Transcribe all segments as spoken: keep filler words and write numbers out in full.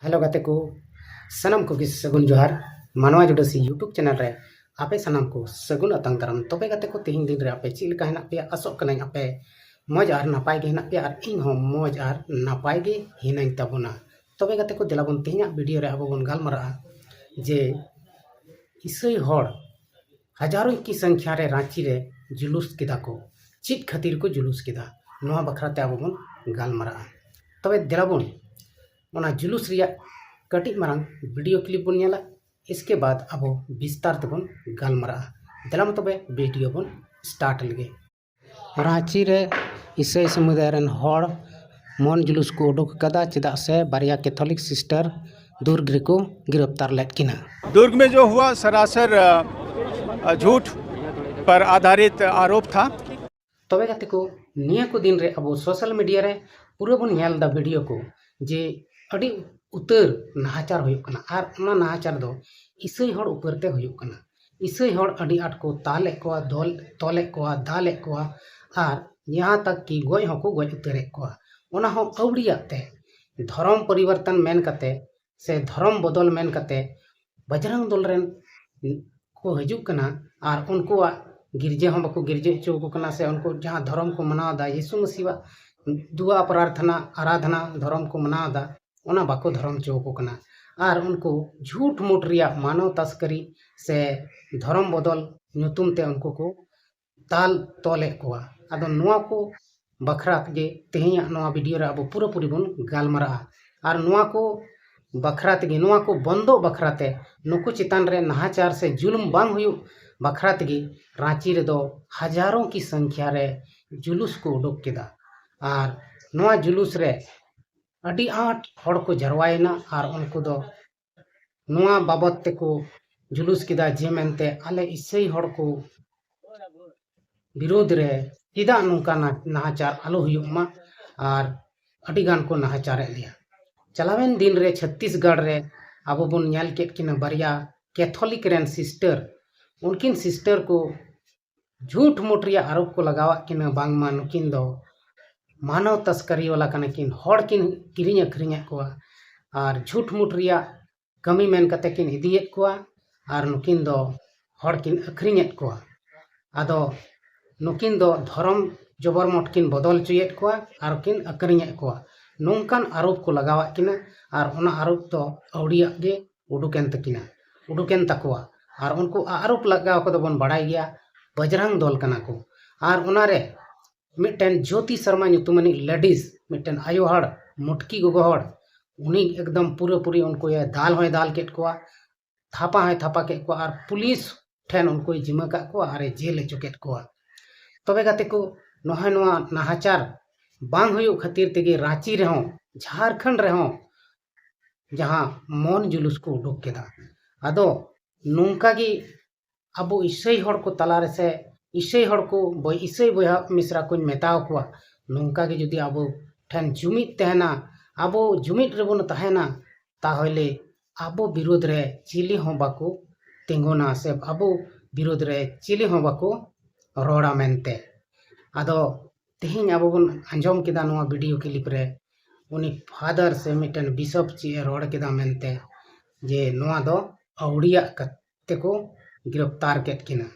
Hello ᱜᱟᱛᱮ ᱠᱚ, ᱥᱟᱱᱟᱢ ᱠᱚᱜᱮ ᱥᱟᱹᱜᱩᱱ ᱡᱚᱦᱟᱨ᱾ ᱢᱟᱱᱣᱟ ᱡᱩᱰᱟᱹᱥᱤ YouTube ᱪᱮᱱᱮᱞ ᱨᱮ ᱟᱯᱮ ᱥᱟᱱᱟᱢ ᱠᱚ ᱥᱟᱹᱜᱩᱱ ᱟᱛᱟᱝ ᱫᱟᱨᱟᱢ᱾ ᱛᱚᱵᱮ ᱜᱟᱛᱮ ᱠᱚ, ᱛᱮᱦᱮᱧ ᱫᱤᱱ ᱨᱮ ᱟᱯᱮ ᱪᱮᱫ ᱞᱮᱠᱟ ᱦᱮᱱᱟᱜ ᱯᱮᱭᱟ? ᱟᱥᱚᱜ ᱠᱟᱹᱱᱟᱹᱧ ᱟᱯᱮ ᱢᱚᱡᱽ ᱟᱨ ᱱᱟᱯᱟᱭ ᱜᱮ ᱦᱮᱱᱟᱜ ᱯᱮᱭᱟ, ᱟᱨ ᱤᱧ ᱦᱚᱸ ᱢᱚᱡᱽ ᱟᱨ ᱱᱟᱯᱟᱭ ᱜᱮ ᱦᱤᱱᱟᱹᱧ ᱛᱟᱵᱚᱱᱟ᱾ ᱛᱚᱵᱮ ᱜᱟᱛᱮ ᱠᱚ, ᱫᱮᱞᱟ ᱵᱚᱱ ᱛᱮᱦᱮᱧᱟᱜ ᱵᱷᱤᱰᱤᱭᱳ ᱨᱮ ᱟᱵᱚ ᱵᱚᱱ ᱜᱟᱞᱢᱟᱨᱟᱜᱼᱟ ᱡᱮ ᱤᱥᱟᱹᱭ ᱦᱚᱲ ᱦᱟᱡᱟᱨᱳ ᱠᱤ ᱥᱚᱝᱠᱷᱭᱟ ᱨᱮ ᱨᱟᱸᱪᱤ ᱨᱮ ᱡᱩᱞᱩᱥ ᱠᱮᱫᱟ ᱠᱚ᱾ ᱪᱮᱫ ᱠᱷᱟᱹᱛᱤᱨ ᱠᱚ ᱡᱩᱞᱩᱥ ᱠᱮᱫᱟ, ᱱᱚᱣᱟ ᱵᱟᱠᱷᱨᱟ ᱛᱮ ᱟᱵᱚ ᱵᱚᱱ ᱜᱟᱞᱢᱟᱨᱟᱜᱼᱟ᱾ ᱛᱚᱵᱮ ᱫᱮᱞᱟ ᱵᱚᱱ ᱚᱱᱟ ᱡᱩᱞᱩᱥ ᱨᱮᱭᱟᱜ ᱠᱟᱹᱴᱤᱡ ᱢᱟᱨᱟᱝ ᱵᱷᱤᱰᱤᱭᱳ ᱠᱞᱤᱯ ᱵᱚᱱ ᱧᱮᱞᱟ᱾ ᱤᱥᱠᱮ ᱵᱟᱫ ᱟᱵᱚ ᱵᱤᱥᱛᱟᱨ ᱛᱮᱵᱚᱱ ᱜᱟᱞᱢᱟᱨᱟᱜᱼᱟ᱾ ᱫᱮᱞᱟ ᱢᱟ ᱛᱚᱵᱮ ᱵᱷᱤᱰᱤᱭᱳ ᱵᱚᱱ ᱥᱴᱟᱨᱴ ᱞᱮᱜᱮ᱾ ᱨᱟᱸᱪᱤ ᱨᱮ ᱤᱥᱟᱹᱭ ᱥᱚᱢᱩᱫᱟᱭ ᱨᱮᱱ ᱦᱚᱲ ᱢᱚᱱ ᱡᱩᱞᱩᱥ ᱠᱚ ᱩᱰᱩᱠ ᱟᱠᱟᱫᱟ, ᱪᱮᱫᱟᱜ ᱥᱮ ᱵᱟᱨᱭᱟ ᱠᱮᱛᱷᱚᱞᱤᱠ ᱥᱤᱥᱴᱟᱨ ᱫᱩᱨᱜᱽ ᱨᱮᱠᱚ ᱜᱤᱨᱯᱛᱟᱨ ᱞᱮᱫ ᱠᱤᱱᱟ᱾ दुर्ग में जो हुआ सरासर, अ, झूठ पर आधारित आरोप था। ᱛᱚᱵᱮ ᱜᱟᱛᱮ ᱠᱚ, ᱱᱤᱭᱟᱹ ᱠᱚ ᱫᱤᱱ ᱨᱮ ᱟᱵᱚ ᱥᱳᱥᱟᱞ ᱢᱤᱰᱤᱭᱟ ᱨᱮ ᱯᱩᱨᱟᱹ ᱵᱚᱱ ᱧᱮᱞ ᱮᱫᱟ ᱵᱷᱤᱰᱤᱭᱳ ᱠᱚ, ᱡᱮ ᱟᱹᱰᱤ ᱩᱛᱟᱹᱨ ᱱᱟᱦᱟᱪᱟᱨ ᱦᱩᱭᱩᱜ ᱠᱟᱱᱟ᱾ ᱟᱨ ᱚᱱᱟ ᱱᱟᱦᱟᱪᱟᱨ ᱫᱚ ᱤᱥᱟᱹᱭ ᱦᱚᱲ ᱩᱯᱟᱹᱨ ᱛᱮ ᱦᱩᱭᱩᱜ ᱠᱟᱱᱟ᱾ ᱤᱥᱟᱹᱭ ᱦᱚᱲ ᱟᱹᱰᱤ ᱟᱸᱴ ᱠᱚ ᱛᱟᱞᱮᱫ ᱠᱚᱣᱟ, ᱫᱚᱞ, ᱛᱚᱞᱮᱫ ᱠᱚᱣᱟ, ᱫᱟᱞᱮᱫ ᱠᱚᱣᱟ, ᱟᱨ ᱡᱟᱦᱟᱸ ᱛᱟᱠ ᱠᱤ ᱜᱚᱡ ᱦᱚᱸᱠᱚ ᱜᱚᱡ ᱩᱛᱟᱹᱨᱮᱫ ᱠᱚᱣᱟ᱾ ᱚᱱᱟ ᱦᱚᱸ ᱟᱹᱣᱲᱤᱭᱟᱜ ᱛᱮ, ᱫᱷᱚᱨᱚᱢ ᱯᱚᱨᱤᱵᱚᱨᱛᱚᱱ ᱢᱮᱱ ᱠᱟᱛᱮ ᱥᱮ ᱫᱷᱚᱨᱚᱢ ᱵᱚᱫᱚᱞ ᱢᱮᱱ ᱠᱟᱛᱮ ᱵᱟᱡᱽᱨᱟᱝ ᱫᱚᱞ ᱨᱮᱱ ᱠᱚ ᱦᱤᱡᱩᱜ ᱠᱟᱱᱟ᱾ ᱟᱨ ᱩᱱᱠᱩᱣᱟᱜ ᱜᱤᱨᱡᱟᱹ ᱦᱚᱸ ᱵᱟᱠᱚ ᱜᱤᱨᱡᱟᱹ ᱦᱚᱪᱚ ᱟᱠᱚ ᱠᱟᱱᱟ, ᱥᱮ ᱩᱱᱠᱩ ᱡᱟᱦᱟᱸ ᱫᱷᱚᱨᱚᱢ ᱠᱚ ᱢᱟᱱᱟᱣ ᱮᱫᱟ, ᱭᱤᱥᱩ ᱢᱟᱹᱥᱤᱣᱟᱜ ᱫᱩᱣᱟ ᱯᱨᱟᱨᱛᱷᱱᱟ, ᱟᱨᱟᱫᱷᱱᱟ ᱫᱷᱚᱨᱚᱢ ᱠᱚ ᱢᱟᱱᱟᱣ ᱮᱫᱟ, ᱚᱱᱟ ᱵᱟᱠᱚ ᱫᱷᱚᱨᱚᱢ ᱦᱚᱪᱚ ᱟᱠᱚ ᱠᱟᱱᱟ᱾ ᱟᱨ ᱩᱱᱠᱩ ᱡᱷᱩᱴ ᱢᱩᱴ ᱨᱮᱭᱟᱜ ᱢᱟᱱᱚᱣ ᱛᱟᱥᱠᱟᱨᱤ ᱥᱮ ᱫᱷᱚᱨᱚᱢ ᱵᱚᱫᱚᱞ ᱧᱩᱛᱩᱢ ᱛᱮ ᱩᱱᱠᱩ ᱠᱚ ᱛᱟᱞ ᱛᱚᱞᱮᱫ ᱠᱚᱣᱟ᱾ ᱟᱫᱚ ᱱᱚᱣᱟ ᱠᱚ ᱵᱟᱠᱷᱨᱟ ᱛᱮᱜᱮ ᱛᱮᱦᱮᱧᱟᱜ ᱱᱚᱣᱟ ᱵᱷᱤᱰᱤᱭᱳ ᱨᱮ ᱟᱵᱚ ᱯᱩᱨᱟᱹᱯᱩᱨᱤ ᱵᱚᱱ ᱜᱟᱞᱢᱟᱨᱟᱜᱼᱟ᱾ ᱟᱨ ᱱᱚᱣᱟ ᱠᱚ ᱵᱟᱠᱷᱨᱟ ᱛᱮᱜᱮ, ᱱᱚᱣᱟ ᱠᱚ ᱵᱚᱱᱫᱚᱜ ᱵᱟᱠᱷᱨᱟ ᱛᱮ, ᱱᱩᱠᱩ ᱪᱮᱛᱟᱱ ᱨᱮ ᱱᱟᱦᱟᱪᱟᱨ ᱥᱮ ᱡᱩᱞᱩᱢ ᱵᱟᱝ ᱦᱩᱭᱩᱜ ᱵᱟᱠᱷᱨᱟ ᱛᱮᱜᱮ ᱨᱟᱸᱪᱤ ᱨᱮᱫᱚ ᱦᱟᱡᱟᱨᱚ ᱠᱤ ᱥᱚᱝᱠᱷᱭᱟ ᱨᱮ ᱡᱩᱞᱩᱥ ᱠᱚ ᱩᱰᱩᱠ ᱠᱮᱫᱟ᱾ ᱟᱨ ᱱᱚᱣᱟ ᱡᱩᱞᱩᱥ ᱨᱮ ᱟᱹᱰᱤ ᱟᱸᱴ ᱦᱚᱲ ᱠᱚ ᱡᱟᱨᱣᱟᱭᱮᱱᱟ᱾ ᱟᱨ ᱩᱱᱠᱩ ᱫᱚ ᱱᱚᱣᱟ ᱵᱟᱵᱚᱛ ᱛᱮᱠᱚ ᱡᱩᱞᱩᱥ ᱠᱮᱫᱟ ᱡᱮ ᱢᱮᱱᱛᱮ ᱟᱞᱮ ᱤᱥᱟᱹᱭ ᱦᱚᱲ ᱠᱚ ᱵᱤᱨᱩᱫᱽ ᱨᱮ ᱪᱮᱫᱟᱜ ᱱᱚᱝᱠᱟ ᱱᱟ-, ᱱᱟᱦᱟᱪᱟᱨ ᱟᱞᱚ ᱦᱩᱭᱩᱜ ᱢᱟ, ᱟᱨ ᱟᱹᱰᱤ ᱜᱟᱱ ᱠᱚ ᱱᱟᱦᱟᱪᱟᱨᱮᱫ ᱞᱮᱭᱟ᱾ ᱪᱟᱞᱟᱣᱮᱱ ᱫᱤᱱ ᱨᱮ ᱪᱷᱚᱛᱛᱤᱥᱜᱚᱲ ᱨᱮ ᱟᱵᱚ ᱵᱚᱱ ᱧᱮᱞ ᱠᱮᱫ ᱠᱤᱱᱟ ᱵᱟᱨᱭᱟ ᱠᱮᱛᱷᱚᱞᱤᱠ ᱨᱮᱱ ᱥᱤᱥᱴᱟᱨ, ᱩᱱᱠᱤᱱ ᱥᱤᱥᱴᱟᱨ ᱠᱚ ᱡᱷᱩᱴ ᱢᱩᱴ ᱨᱮᱭᱟᱜ ᱟᱨᱳᱯ ᱠᱚ ᱞᱟᱜᱟᱣᱟᱫ ᱠᱤᱱᱟ, ᱵᱟᱝᱢᱟ ᱱᱩᱠᱤᱱ ᱫᱚ ᱢᱟᱱᱚᱣ ᱛᱟᱥᱠᱟᱨᱤ ᱣᱟᱞᱟ ᱠᱟᱱᱟ ᱠᱤᱱ, ᱦᱚᱲ ᱠᱤᱱ ᱠᱤᱨᱤᱧ ᱟᱹᱠᱷᱨᱤᱧᱮᱫ ᱠᱚᱣᱟ᱾ ᱟᱨ ᱡᱷᱩᱴ ᱢᱩᱴ ᱨᱮᱭᱟᱜ ᱠᱟᱹᱢᱤ ᱢᱮᱱ ᱠᱟᱛᱮ ᱠᱤᱱ ᱤᱫᱤᱭᱮᱫ ᱠᱚᱣᱟ ᱟᱨ ᱱᱩᱠᱤᱱ ᱫᱚ ᱦᱚᱲ ᱠᱤᱱ ᱟᱹᱠᱷᱨᱤᱧᱮᱫ ᱠᱚᱣᱟ᱾ ᱟᱫᱚ ᱱᱩᱠᱤᱱ ᱫᱚ ᱫᱷᱚᱨᱚᱢ ᱡᱚᱵᱚᱨ ᱢᱚᱴ ᱠᱤᱱ ᱵᱚᱫᱚᱞ ᱦᱚᱪᱚᱭᱮᱫ ᱠᱚᱣᱟ ᱟᱨ ᱠᱤᱱ ᱟᱹᱠᱷᱨᱤᱧᱮᱫ ᱠᱚᱣᱟ, ᱱᱚᱝᱠᱟᱱ ᱟᱨᱳᱯ ᱠᱚ ᱞᱟᱜᱟᱣᱟᱫ ᱠᱤᱱᱟ᱾ ᱟᱨ ᱚᱱᱟ ᱟᱨᱳᱯ ᱫᱚ ᱟᱹᱣᱲᱤᱭᱟᱜ ᱜᱮ ᱩᱰᱩᱠᱮᱱ ᱛᱟᱹᱠᱤᱱᱟ, ᱩᱰᱩᱠᱮᱱ ᱛᱟᱠᱚᱣᱟ᱾ ᱟᱨ ᱩᱱᱠᱩ ᱟᱨᱳᱯ ᱞᱟᱜᱟᱣ ᱠᱚᱫᱚ ᱵᱚᱱ ᱵᱟᱲᱟᱭ ᱜᱮᱭᱟ, ᱵᱟᱡᱽᱨᱟᱝ ᱫᱚᱞ ᱠᱟᱱᱟ ᱠᱚ᱾ ᱟᱨ ᱚᱱᱟᱨᱮ ᱢᱤᱫᱴᱮᱱ ᱡᱳᱛᱤ ᱥᱚᱨᱢᱟ ᱧᱩᱛᱩᱢᱟᱱᱤᱡ ᱞᱮᱰᱤᱥ, ᱢᱤᱫᱴᱮᱱ ᱟᱭᱳ ᱦᱚᱲ, ᱢᱩᱴᱠᱤ ᱜᱚᱜᱚ ᱦᱚᱲ, ᱩᱱᱤ ᱮᱠᱫᱚᱢ ᱯᱩᱨᱟᱹᱯᱩᱨᱤ ᱩᱱᱠᱩᱭ ᱫᱟᱞ ᱦᱚᱸᱭ ᱫᱟᱞ ᱠᱮᱫ ᱠᱚᱣᱟ, ᱛᱷᱟᱯᱟ ᱦᱚᱸᱭ ᱛᱷᱟᱯᱟ ᱠᱮᱫ ᱠᱚᱣᱟ ᱟᱨ ᱯᱩᱞᱤᱥ ᱴᱷᱮᱱ ᱩᱱᱠᱩᱭ ᱡᱤᱢᱟᱹ ᱠᱟᱜ ᱠᱚᱣᱟ ᱟᱨᱮ ᱡᱮᱞ ᱦᱚᱪᱚ ᱠᱮᱫ ᱠᱚᱣᱟ᱾ ᱛᱚᱵᱮ ᱜᱟᱛᱮ ᱠᱚ, ᱱᱚᱜᱼᱚᱭ ᱱᱚᱣᱟ ᱱᱟᱦᱟᱪᱟᱨ ᱵᱟᱝ ᱦᱩᱭᱩᱜ ᱠᱷᱟᱹᱛᱤᱨ ᱛᱮᱜᱮ ᱨᱟᱸᱪᱤ ᱨᱮᱦᱚᱸ, ᱡᱷᱟᱲᱠᱷᱚᱸᱰ ᱨᱮᱦᱚᱸ ᱡᱟᱦᱟᱸ ᱢᱚᱱ ᱡᱩᱞᱩᱥ ᱠᱚ ᱩᱰᱩᱠ ᱠᱮᱫᱟ᱾ ᱟᱫᱚ ᱱᱚᱝᱠᱟ ᱜᱮ ᱟᱵᱚ ᱤᱥᱟᱹᱭ ᱦᱚᱲ ᱠᱚ ᱛᱟᱞᱟ ᱨᱮᱥᱮ ᱤᱥᱟᱹᱭ ᱦᱚᱲ ᱠᱚ ᱵᱚᱭ-, ᱤᱥᱟᱹᱭ ᱵᱚᱭᱦᱟ ᱢᱤᱥᱨᱟ ᱠᱚᱧ ᱢᱮᱛᱟᱣ ᱠᱚᱣᱟ, ᱱᱚᱝᱠᱟ ᱜᱮ ᱡᱩᱫᱤ ᱟᱵᱚ ᱴᱷᱮᱱ ᱡᱩᱢᱤᱫ ᱛᱟᱦᱮᱱᱟ, ᱟᱵᱚ ᱡᱩᱢᱤᱫ ᱨᱮᱵᱚᱱ ᱛᱟᱦᱮᱱᱟ, ᱛᱟᱦᱚᱞᱮ ᱟᱵᱚ ᱵᱤᱨᱩᱫᱽ ᱨᱮ ᱪᱤᱞᱤ ᱦᱚᱸ ᱵᱟᱠᱚ ᱛᱤᱸᱜᱩᱱᱟ ᱥᱮ ᱟᱵᱚ ᱵᱤᱨᱩᱫᱽ ᱨᱮ ᱪᱤᱞᱤ ᱦᱚᱸ ᱵᱟᱠᱚ ᱨᱚᱲᱟ ᱢᱮᱱᱛᱮ᱾ ᱟᱫᱚ ᱛᱮᱦᱮᱧ ᱟᱵᱚ ᱵᱚᱱ ᱟᱸᱡᱚᱢ ᱠᱮᱫᱟ ᱱᱚᱣᱟ ᱵᱷᱤᱰᱤᱭᱳ ᱠᱞᱤᱯ ᱨᱮ ᱩᱱᱤ ᱯᱷᱟᱫᱟᱨ ᱥᱮ ᱢᱤᱫᱴᱮᱱ ᱵᱤᱥᱚᱯ ᱪᱮᱫ ᱮ ᱨᱚᱲ ᱠᱮᱫᱟ ᱢᱮᱱᱛᱮ, ᱡᱮ ᱱᱚᱣᱟ ᱫᱚ ᱟᱹᱣᱲᱤᱭᱟᱜ ᱠᱟᱛᱮ ᱠᱚ ᱜᱤᱨᱚᱯᱛᱟᱨ ᱠᱮᱫ ᱠᱤᱱᱟ᱾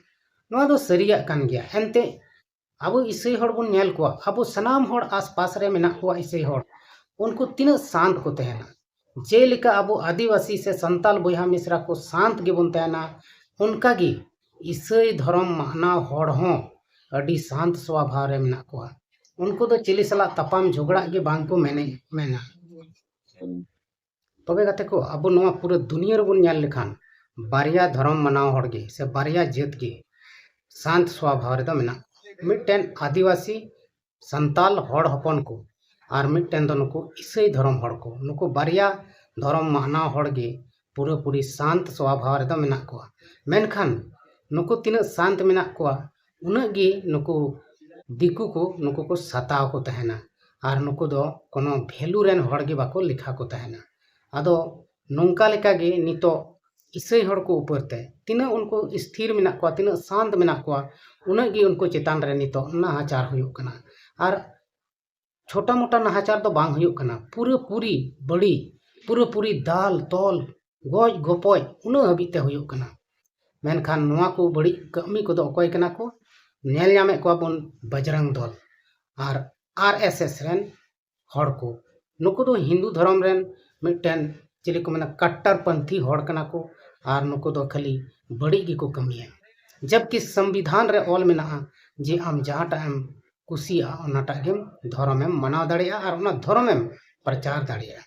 ᱱᱚᱣᱟ ᱫᱚ ᱥᱟᱹᱨᱤᱭᱟᱜ ᱠᱟᱱ ᱜᱮᱭᱟ᱾ ᱮᱱᱛᱮ ᱟᱵᱚ ᱤᱥᱟᱹᱭ ᱦᱚᱲ ᱵᱚᱱ ᱧᱮᱞ ᱠᱚᱣᱟ, ᱟᱵᱚ ᱥᱟᱱᱟᱢ ᱦᱚᱲ ᱟᱥᱯᱟᱥ ᱨᱮ ᱢᱮᱱᱟᱜ ᱠᱚᱣᱟ ᱤᱥᱟᱹᱭ ᱦᱚᱲ, ᱩᱱᱠᱩ ᱛᱤᱱᱟᱹᱜ ᱥᱟᱱᱛ ᱠᱚ ᱛᱟᱦᱮᱱᱟ᱾ ᱡᱮᱞᱮᱠᱟ ᱟᱵᱚ ᱟᱹᱫᱤᱵᱟᱹᱥᱤ ᱥᱮ ᱥᱟᱱᱛᱟᱞ ᱵᱚᱭᱦᱟ ᱢᱤᱥᱨᱟ ᱠᱚ ᱥᱟᱱᱛ ᱜᱮᱵᱚᱱ ᱛᱟᱦᱮᱱᱟ, ᱚᱱᱠᱟᱜᱮ ᱤᱥᱟᱹᱭ ᱫᱷᱚᱨᱚᱢ ᱢᱟᱱᱟᱣ ᱦᱚᱲ ᱦᱚᱸ ᱟᱹᱰᱤ ᱥᱟᱱᱛ ᱥᱚᱵᱷᱟᱣ ᱨᱮ ᱢᱮᱱᱟᱜ ᱠᱚᱣᱟ᱾ ᱩᱱᱠᱩ ᱫᱚ ᱪᱤᱞᱤ ᱥᱟᱞᱟᱜ ᱛᱟᱯᱟᱢ ᱡᱷᱚᱜᱽᱲᱟᱜ ᱜᱮ ᱵᱟᱝ ᱠᱚ ᱢᱮᱱᱮ-, ᱢᱮᱱᱟ᱾ ᱛᱚᱵᱮ ᱜᱟᱛᱮ ᱠᱚ, ᱟᱵᱚ ᱱᱚᱣᱟ ᱯᱩᱨᱟᱹ ᱫᱩᱱᱤᱭᱟᱹ ᱨᱮᱵᱚᱱ ᱧᱮᱞ ᱞᱮᱠᱷᱟᱱ ᱵᱟᱨᱭᱟ ᱫᱷᱚᱨᱚᱢ ᱢᱟᱱᱟᱣ ᱦᱚᱲ ᱜᱮ ᱥᱮ ᱵᱟᱨᱭᱟ ᱡᱟᱹᱛ ᱜᱮ ᱥᱟᱱᱛ ᱥᱚᱵᱷᱟᱣ ᱨᱮᱫᱚ ᱢᱮᱱᱟᱜ ᱠᱚᱣᱟ᱾ ᱢᱤᱫᱴᱮᱱ ᱟᱹᱫᱤᱵᱟᱹᱥᱤ ᱥᱟᱱᱛᱟᱞ ᱦᱚᱲ ᱦᱚᱯᱚᱱ ᱠᱚ ᱟᱨ ᱢᱤᱫᱴᱮᱱ ᱫᱚ ᱱᱩᱠᱩ ᱤᱥᱟᱹᱭ ᱫᱷᱚᱨᱚᱢ ᱦᱚᱲ ᱠᱚ᱾ ᱱᱩᱠᱩ ᱵᱟᱨᱭᱟ ᱫᱷᱚᱨᱚᱢ ᱢᱟᱱᱟᱣ ᱦᱚᱲ ᱜᱮ ᱯᱩᱨᱟᱹᱯᱩᱨᱤ ᱥᱟᱱᱛ ᱥᱚᱵᱷᱟᱣ ᱨᱮᱫᱚ ᱢᱮᱱᱟᱜ ᱠᱚᱣᱟ᱾ ᱢᱮᱱᱠᱷᱟᱱ ᱱᱩᱠᱩ ᱛᱤᱱᱟᱹᱜ ᱥᱟᱱᱛ ᱢᱮᱱᱟᱜ ᱠᱚᱣᱟ, ᱩᱱᱟᱹᱜ ᱜᱮ ᱱᱩᱠᱩ ᱫᱤᱠᱩ ᱠᱚ ᱱᱩᱠᱩ ᱠᱚ ᱥᱟᱛᱟᱣ ᱠᱚ ᱛᱟᱦᱮᱱᱟ᱾ ᱟᱨ ᱱᱩᱠᱩ ᱫᱚ ᱠᱳᱱᱳ ᱵᱷᱮᱞᱩ ᱨᱮᱱ ᱦᱚᱲ ᱜᱮ ᱵᱟᱠᱚ ᱞᱮᱠᱷᱟ ᱠᱚ ᱛᱟᱦᱮᱱᱟ᱾ ᱟᱫᱚ ᱱᱚᱝᱠᱟ ᱞᱮᱠᱟ ᱜᱮ ᱱᱤᱛᱚᱜ ᱤᱥᱟᱹᱭ ᱦᱚᱲ ᱠᱚ ᱩᱯᱚᱨ ᱛᱮ ᱛᱤᱱᱟᱹᱜ ᱩᱱᱠᱩ ᱤᱥᱛᱷᱤᱨ ᱢᱮᱱᱟᱜ ᱠᱚᱣᱟ, ᱛᱤᱱᱟᱹᱜ ᱥᱟᱱᱛ ᱢᱮᱱᱟᱜ ᱠᱚᱣᱟ, ᱩᱱᱟᱹᱜ ᱜᱮ ᱩᱱᱠᱩ ᱪᱮᱛᱟᱱ ᱨᱮ ᱱᱤᱛᱚᱜ ᱱᱟᱦᱟᱪᱟᱨ ᱦᱩᱭᱩᱜ ᱠᱟᱱᱟ᱾ ᱟᱨ ᱪᱷᱳᱴᱟ ᱢᱳᱴᱟ ᱱᱟᱦᱟᱪᱟᱨ ᱫᱚ ᱵᱟᱝ ᱦᱩᱭᱩᱜ ᱠᱟᱱᱟ, ᱯᱩᱨᱟᱹ ᱯᱩᱨᱤ ᱵᱟᱹᱲᱤ ᱯᱩᱨᱟᱹᱯᱩᱨᱤ ᱫᱟᱞ ᱛᱚᱞ, ᱜᱚᱡ ᱜᱚᱯᱚᱡ ᱩᱱᱟᱹᱜ ᱦᱟᱹᱵᱤᱡ ᱛᱮ ᱦᱩᱭᱩᱜ ᱠᱟᱱᱟ᱾ ᱢᱮᱱᱠᱷᱟᱱ ᱱᱚᱣᱟ ᱠᱚ ᱵᱟᱹᱲᱤᱡ ᱠᱟᱹᱢᱤ ᱠᱚᱫᱚ ᱚᱠᱚᱭ ᱠᱟᱱᱟ ᱠᱚ? ᱧᱮᱞ ᱧᱟᱢᱮᱫ ᱠᱚᱣᱟ ᱵᱚᱱ ᱵᱟᱡᱽᱨᱟᱝ ᱫᱚᱞ᱾ ᱟᱨ ᱟᱨ ᱮᱥ ᱮᱥ ᱨᱮᱱ ᱦᱚᱲ ᱠᱚ, ᱱᱩᱠᱩ ᱫᱚ ᱦᱤᱱᱫᱩ ᱫᱷᱚᱨᱚᱢ ᱨᱮᱱ ᱢᱤᱫᱴᱮᱱ, ᱪᱤᱞᱤ ᱠᱚ ᱢᱮᱱᱟ, ᱠᱟᱴᱴᱟᱨᱯᱚᱱᱛᱷᱤ ᱦᱚᱲ ᱠᱟᱱᱟ ᱠᱚ᱾ ᱟᱨ ᱱᱩᱠᱩ ᱫᱚ ᱠᱷᱟᱹᱞᱤ ᱵᱟᱹᱲᱤᱡ ᱜᱮᱠᱚ ᱠᱟᱹᱢᱤᱭᱟ᱾ ᱡᱟᱵᱠᱤ ᱥᱚᱝᱵᱤᱫᱷᱟᱱ ᱨᱮ ᱚᱞ ᱢᱮᱱᱟᱜᱼᱟ ᱡᱮ ᱟᱢ ᱡᱟᱦᱟᱸᱴᱟᱜ ᱮᱢ ᱠᱩᱥᱤᱭᱟᱜᱼᱟ, ᱚᱱᱟᱴᱟᱜ ᱜᱮᱢ ᱫᱷᱚᱨᱚᱢᱮᱢ ᱢᱟᱱᱟᱣ ᱫᱟᱲᱮᱭᱟᱜᱼᱟ ᱟᱨ ᱚᱱᱟ ᱫᱷᱚᱨᱚᱢᱮᱢ ᱯᱨᱚᱪᱟᱨ ᱫᱟᱲᱮᱭᱟᱜᱼᱟ᱾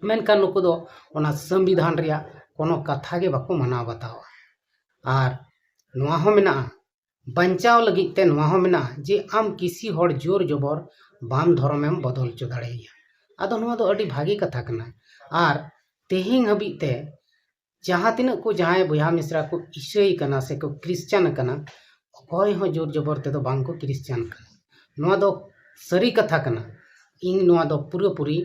ᱢᱮᱱᱠᱷᱟᱱ ᱱᱩᱠᱩ ᱫᱚ ᱚᱱᱟ ᱥᱚᱝᱵᱤᱫᱷᱟᱱ ᱨᱮᱭᱟᱜ ᱠᱳᱱᱳ ᱠᱟᱛᱷᱟ ᱜᱮ ᱵᱟᱠᱚ ᱢᱟᱱᱟᱣ ᱵᱟᱛᱟᱣᱟ᱾ ᱟᱨ ᱱᱚᱣᱟ ᱦᱚᱸ ᱢᱮᱱᱟᱜᱼᱟ, ᱵᱟᱧᱪᱟᱣ ᱞᱟᱹᱜᱤᱫ ᱛᱮ ᱱᱚᱣᱟ ᱦᱚᱸ ᱢᱮᱱᱟᱜᱼᱟ ᱡᱮ ᱟᱢ ᱠᱤᱥᱤ ᱦᱚᱲ ᱡᱳᱨ ᱡᱚᱵᱚᱨ ᱵᱟᱢ ᱫᱷᱚᱨᱚᱢᱮᱢ ᱵᱚᱫᱚᱞ ᱦᱚᱪᱚ ᱫᱟᱲᱮᱭᱟᱭᱟ᱾ ᱟᱫᱚ ᱱᱚᱣᱟ ᱫᱚ ᱟᱹᱰᱤ ᱵᱷᱟᱜᱮ ᱠᱟᱛᱷᱟ ᱠᱟᱱᱟ᱾ ᱟᱨ ᱛᱮᱦᱮᱧ ᱦᱟᱹᱵᱤᱡ ᱛᱮ ᱡᱟᱦᱟᱸ ᱛᱤᱱᱟᱹᱜ ᱠᱚ, ᱡᱟᱦᱟᱸᱭ ᱵᱚᱭᱦᱟ ᱢᱤᱥᱨᱟ ᱠᱚ ᱤᱥᱟᱹᱭ ᱠᱟᱱᱟ ᱥᱮ ᱠᱚ ᱠᱷᱨᱤᱥᱪᱟᱱ ᱠᱟᱱᱟ, ᱚᱠᱚᱭ ᱦᱚᱸ ᱡᱳᱨ ᱡᱚᱵᱚᱨ ᱛᱮᱫᱚ ᱵᱟᱝ ᱠᱚ ᱠᱷᱨᱤᱥᱪᱟᱱ ᱠᱟᱱᱟ᱾ ᱱᱚᱣᱟ ᱫᱚ ᱥᱟᱹᱨᱤ ᱠᱟᱛᱷᱟ ᱠᱟᱱᱟ᱾ ᱤᱧ ᱱᱚᱣᱟ ᱫᱚ ᱯᱩᱨᱟᱹᱯᱩᱨᱤ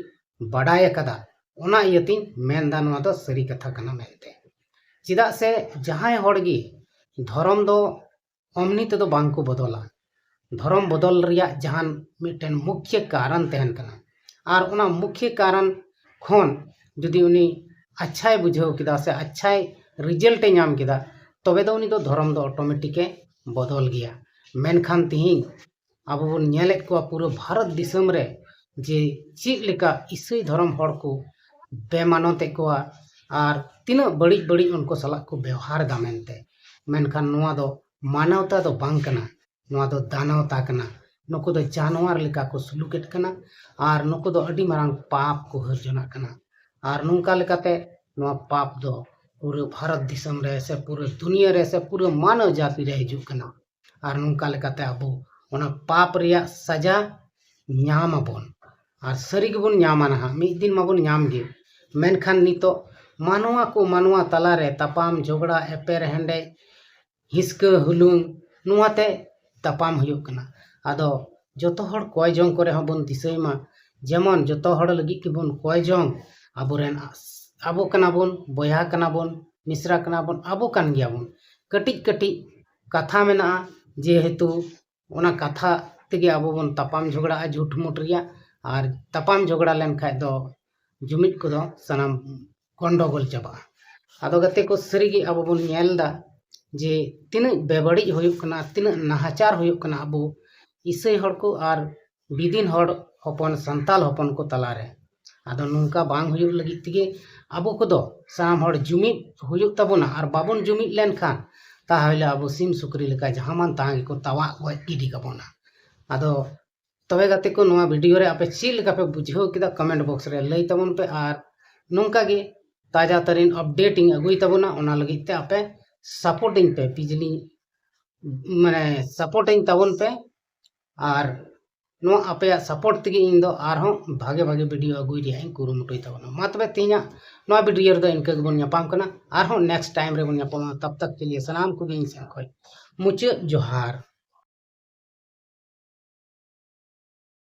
ᱵᱟᱰᱟᱭ ᱟᱠᱟᱫᱟ, ᱚᱱᱟ ᱤᱭᱟᱹᱛᱤᱧ ᱢᱮᱱᱫᱟ ᱱᱚᱣᱟ ᱫᱚ ᱥᱟᱹᱨᱤ ᱠᱟᱛᱷᱟ ᱠᱟᱱᱟ ᱢᱮᱱᱛᱮ᱾ ᱪᱮᱫᱟᱜ ᱥᱮ ᱡᱟᱦᱟᱸᱭ ᱦᱚᱲ ᱜᱮ ᱫᱷᱚᱨᱚᱢ ᱫᱚ ᱚᱢᱱᱤ ᱛᱮᱫᱚ ᱵᱟᱝ ᱠᱚ ᱵᱚᱫᱚᱞᱟ᱾ ᱫᱷᱚᱨᱚᱢ ᱵᱚᱫᱚᱞ ᱨᱮᱭᱟᱜ ᱡᱟᱦᱟᱱ ᱢᱤᱫᱴᱮᱱ ᱢᱩᱠᱷᱭᱟᱹ ᱠᱟᱨᱚᱱ ᱛᱟᱦᱮᱱ ᱠᱟᱱᱟ᱾ ᱟᱨ ᱚᱱᱟ ᱢᱩᱠᱷᱭᱟᱹ ᱠᱟᱨᱚᱱ ᱠᱷᱚᱱ ᱡᱩᱫᱤ ᱩᱱᱤ ᱟᱪᱪᱷᱟᱭ ᱵᱩᱡᱷᱟᱹᱣ ᱠᱮᱫᱟ ᱥᱮ ᱟᱪᱪᱷᱟᱭ ᱨᱤᱡᱟᱞᱴ ᱮ ᱧᱟᱢ ᱠᱮᱫᱟ, ᱛᱚᱵᱮ ᱫᱚ ᱩᱱᱤ ᱫᱚ ᱫᱷᱚᱨᱚᱢ ᱫᱚ ᱚᱴᱳᱢᱮᱴᱤᱠ ᱮ ᱵᱚᱫᱚᱞ ᱜᱮᱭᱟ᱾ ᱢᱮᱱᱠᱷᱟᱱ ᱛᱤᱦᱤᱧ ᱟᱵᱚ ᱵᱚᱱ ᱧᱮᱞᱮᱫ ᱠᱚᱣᱟ ᱯᱩᱨᱟᱹ ᱵᱷᱟᱨᱚᱛ ᱫᱤᱥᱚᱢ ᱨᱮ ᱡᱮ ᱪᱮᱫ ᱞᱮᱠᱟ ᱤᱥᱟᱹᱭ ᱫᱷᱚᱨᱚᱢ ᱦᱚᱲ ᱠᱚ ᱵᱮᱢᱟᱱᱚᱛᱮᱫ ᱠᱚᱣᱟ ᱟᱨ ᱛᱤᱱᱟᱹᱜ ᱵᱟᱹᱲᱤᱡ ᱵᱟᱹᱲᱤᱡ ᱩᱱᱠᱩ ᱥᱟᱞᱟᱜ ᱠᱚ ᱵᱮᱣᱦᱟᱨ ᱮᱫᱟ ᱢᱮᱱᱛᱮ᱾ ᱢᱮᱱᱠᱷᱟᱱ ᱱᱚᱣᱟ ᱫᱚ ᱢᱟᱱᱚᱣᱛᱟ ᱫᱚ ᱵᱟᱝ ᱠᱟᱱᱟ, ᱱᱚᱣᱟ ᱫᱚ ᱫᱟᱱᱚᱣᱛᱟ ᱠᱟᱱᱟ᱾ ᱱᱩᱠᱩ ᱫᱚ ᱡᱟᱱᱣᱟᱨ ᱞᱮᱠᱟ ᱠᱚ ᱥᱩᱞᱩᱠᱮᱫ ᱠᱟᱱᱟ ᱟᱨ ᱱᱩᱠᱩ ᱫᱚ ᱟᱹᱰᱤ ᱢᱟᱨᱟᱝ ᱯᱟᱯ ᱠᱚ ᱦᱟᱹᱨ ᱡᱚᱱᱟᱜ ᱠᱟᱱᱟ᱾ ᱟᱨ ᱱᱚᱝᱠᱟ ᱞᱮᱠᱟᱛᱮ ᱱᱚᱣᱟ ᱯᱟᱯ ᱫᱚ ᱯᱩᱨᱟᱹ ᱵᱷᱟᱨᱚᱛ ᱫᱤᱥᱚᱢ ᱨᱮ ᱥᱮ ᱯᱩᱨᱟᱹ ᱫᱩᱱᱤᱭᱟᱹ ᱨᱮ ᱥᱮ ᱯᱩᱨᱟᱹ ᱢᱟᱱᱣ ᱡᱟᱹᱛᱤ ᱨᱮ ᱦᱤᱡᱩᱜ ᱠᱟᱱᱟ᱾ ᱟᱨ ᱱᱚᱝᱠᱟ ᱞᱮᱠᱟᱛᱮ ᱟᱵᱚ ᱚᱱᱟ ᱯᱟᱯ ᱨᱮᱭᱟᱜ ᱥᱟᱡᱟ ᱧᱟᱢ ᱟᱵᱚᱱ᱾ ᱟᱨ ᱥᱟᱹᱨᱤ ᱜᱮᱵᱚᱱ ᱧᱟᱢᱟ ᱱᱟᱦᱟᱜ, ᱢᱤᱫ ᱫᱤᱱ ᱢᱟᱵᱚᱱ ᱧᱟᱢ ᱜᱮ᱾ ᱢᱮᱱᱠᱷᱟᱱ ᱱᱤᱛᱚᱜ ᱢᱟᱱᱣᱟ ᱠᱚ ᱢᱟᱱᱣᱟ ᱛᱟᱞᱟᱨᱮ ᱛᱟᱯᱟᱢ ᱡᱷᱚᱜᱽᱲᱟ, ᱮᱯᱮᱨ ᱦᱮᱸᱰᱮᱡ, ᱦᱤᱥᱠᱟᱹ ᱦᱩᱞᱩᱝ, ᱱᱚᱣᱟᱛᱮ ᱛᱟᱯᱟᱢ ᱦᱩᱭᱩᱜ ᱠᱟᱱᱟ᱾ ᱟᱫᱚ ᱡᱚᱛᱚ ᱦᱚᱲ ᱠᱚᱭ ᱡᱚᱝ ᱠᱚᱨᱮ ᱦᱚᱸ ᱵᱚᱱ ᱫᱤᱥᱟᱹᱭ ᱢᱟ, ᱡᱮᱢᱚᱱ ᱡᱚᱛᱚ ᱦᱚᱲ ᱞᱟᱹᱜᱤᱫ ᱜᱮᱵᱚᱱ ᱠᱚᱭ ᱡᱚᱝ, ᱟᱵᱚᱨᱮᱱ ᱟᱥ-, ᱟᱵᱚ ᱠᱟᱱᱟ ᱵᱚᱱ, ᱵᱚᱭᱦᱟ ᱠᱟᱱᱟ ᱵᱚᱱ, ᱢᱤᱥᱨᱟ ᱠᱟᱱᱟ ᱵᱚᱱ, ᱟᱵᱚ ᱠᱟᱱ ᱜᱮᱭᱟ ᱵᱚᱱ᱾ ᱠᱟᱹᱴᱤᱡ ᱠᱟᱹᱴᱤᱡ ᱠᱟᱛᱷᱟ ᱢᱮᱱᱟᱜᱼᱟ, ᱡᱮᱦᱮᱛᱩ ᱚᱱᱟ ᱠᱟᱛᱷᱟ ᱛᱮᱜᱮ ᱟᱵᱚ ᱵᱚᱱ ᱛᱟᱯᱟᱢ ᱡᱷᱚᱜᱽᱲᱟᱜᱼᱟ ᱡᱷᱩᱴ ᱢᱩᱴ ᱨᱮᱭᱟᱜ᱾ ᱟᱨ ᱛᱟᱯᱟᱢ ᱡᱷᱚᱜᱽᱲᱟ ᱞᱮᱱᱠᱷᱟᱡ ᱫᱚ ᱡᱩᱢᱤᱫ ᱠᱚᱫᱚ ᱥᱟᱱᱟᱢ ᱜᱚᱱᱰᱚᱜᱳᱞ ᱪᱟᱵᱟᱜᱼᱟ᱾ ᱟᱫᱚ ᱜᱟᱛᱮ ᱠᱚ, ᱥᱟᱹᱨᱤᱜᱮ ᱟᱵᱚ ᱵᱚᱱ ᱧᱮᱞ ᱮᱫᱟ ᱡᱮ ᱛᱤᱱᱟᱹᱜ ᱵᱮᱵᱟᱹᱲᱤᱡ ᱦᱩᱭᱩᱜ ᱠᱟᱱᱟ, ᱛᱤᱱᱟᱹᱜ ᱱᱟᱦᱟᱪᱟᱨ ᱦᱩᱭᱩᱜ ᱠᱟᱱᱟ ᱟᱵᱚ ᱤᱥᱟᱹᱭ ᱦᱚᱲ ᱠᱚ ᱟᱨ ᱵᱤᱫᱤᱱ ᱦᱚᱲ ᱦᱚᱯᱚᱱ, ᱥᱟᱱᱛᱟᱞ ᱦᱚᱯᱚᱱ ᱠᱚ ᱛᱟᱞᱟᱨᱮ᱾ ᱟᱫᱚ ᱱᱚᱝᱠᱟ ᱵᱟᱝ ᱦᱩᱭᱩᱜ ᱞᱟᱹᱜᱤᱫ ᱛᱮᱜᱮ ᱟᱵᱚ ᱠᱚᱫᱚ ᱥᱟᱱᱟᱢ ᱦᱚᱲ ᱡᱩᱢᱤᱫ ᱦᱩᱭᱩᱜ ᱛᱟᱵᱚᱱᱟ, ᱟᱨ ᱵᱟᱵᱚᱱ ᱡᱩᱢᱤᱫ ᱞᱮᱱᱠᱷᱟᱱ ᱛᱟᱦᱚᱞᱮ ᱟᱵᱚ ᱥᱤᱢ ᱥᱩᱠᱨᱤ ᱞᱮᱠᱟ ᱡᱟᱦᱟᱸ ᱢᱟᱱ ᱛᱟᱦᱟᱸ ᱜᱮᱠᱚ ᱛᱟᱣᱟᱜ ᱜᱚᱡ ᱜᱤᱰᱤ ᱠᱟᱵᱚᱱᱟ᱾ ᱟᱫᱚ ᱛᱚᱵᱮ ᱜᱟᱛᱮ ᱠᱚ, ᱱᱚᱣᱟ ᱵᱷᱤᱰᱤᱭᱳ ᱨᱮ ᱟᱯᱮ ᱪᱮᱫ ᱞᱮᱠᱟ ᱯᱮ ᱵᱩᱡᱷᱟᱹᱣ ᱠᱮᱫᱟ, ᱠᱚᱢᱮᱱᱴ ᱵᱚᱠᱥ ᱨᱮ ᱞᱟᱹᱭ ᱛᱟᱵᱚᱱ ᱯᱮ, ᱟᱨ ᱱᱚᱝᱠᱟ ᱜᱮ ᱛᱟᱡᱟ ᱛᱟᱹᱨᱤᱱ ᱟᱯᱰᱮᱴ ᱤᱧ ᱟᱹᱜᱩᱭ ᱛᱟᱵᱚᱱᱟ, ᱚᱱᱟ ᱞᱟᱹᱜᱤᱫ ᱛᱮ ᱟᱯᱮ ᱥᱟᱯᱳᱨᱴᱤᱧ ᱯᱮ, ᱵᱤᱡᱽᱞᱤ ᱢᱟᱱᱮ ᱥᱟᱯᱳᱨᱴᱤᱧ ᱛᱟᱵᱚᱱ ᱯᱮ᱾ ᱟᱨ ᱱᱚᱣᱟ ᱟᱯᱮᱭᱟᱜ ᱥᱟᱯᱳᱨᱴ ᱛᱮᱜᱮ ᱤᱧ ᱫᱚ ᱟᱨᱦᱚᱸ ᱵᱷᱟᱜᱮ ᱵᱷᱟᱜᱮ ᱵᱷᱤᱰᱤᱭᱳ ᱟᱹᱜᱩᱭ ᱨᱮᱭᱟᱜ ᱤᱧ ᱠᱩᱨᱩᱢᱩᱴᱩᱭ ᱛᱟᱵᱚᱱᱟ᱾ ᱢᱟ ᱛᱚᱵᱮ ᱛᱮᱦᱮᱧᱟᱜ ᱱᱚᱣᱟ ᱵᱷᱤᱰᱤᱭᱳ ᱨᱮᱫᱚ ᱤᱱᱠᱟᱹ ᱜᱮᱵᱚᱱ ᱧᱟᱯᱟᱢ ᱠᱟᱱᱟ, ᱟᱨᱦᱚᱸ ᱱᱮᱠᱥᱴ ᱴᱟᱭᱤᱢ ᱨᱮᱵᱚᱱ ᱧᱟᱯᱟᱢᱟ᱾ ᱛᱟᱵ ᱛᱟᱠ ᱠᱮ ᱞᱤᱭᱮ ᱥᱟᱱᱟᱢ ᱠᱚᱜᱮ ᱤᱧ ᱥᱮᱱ ᱠᱷᱚᱱ ᱢᱩᱪᱟᱹᱫ ᱡᱚᱦᱟᱨ᱾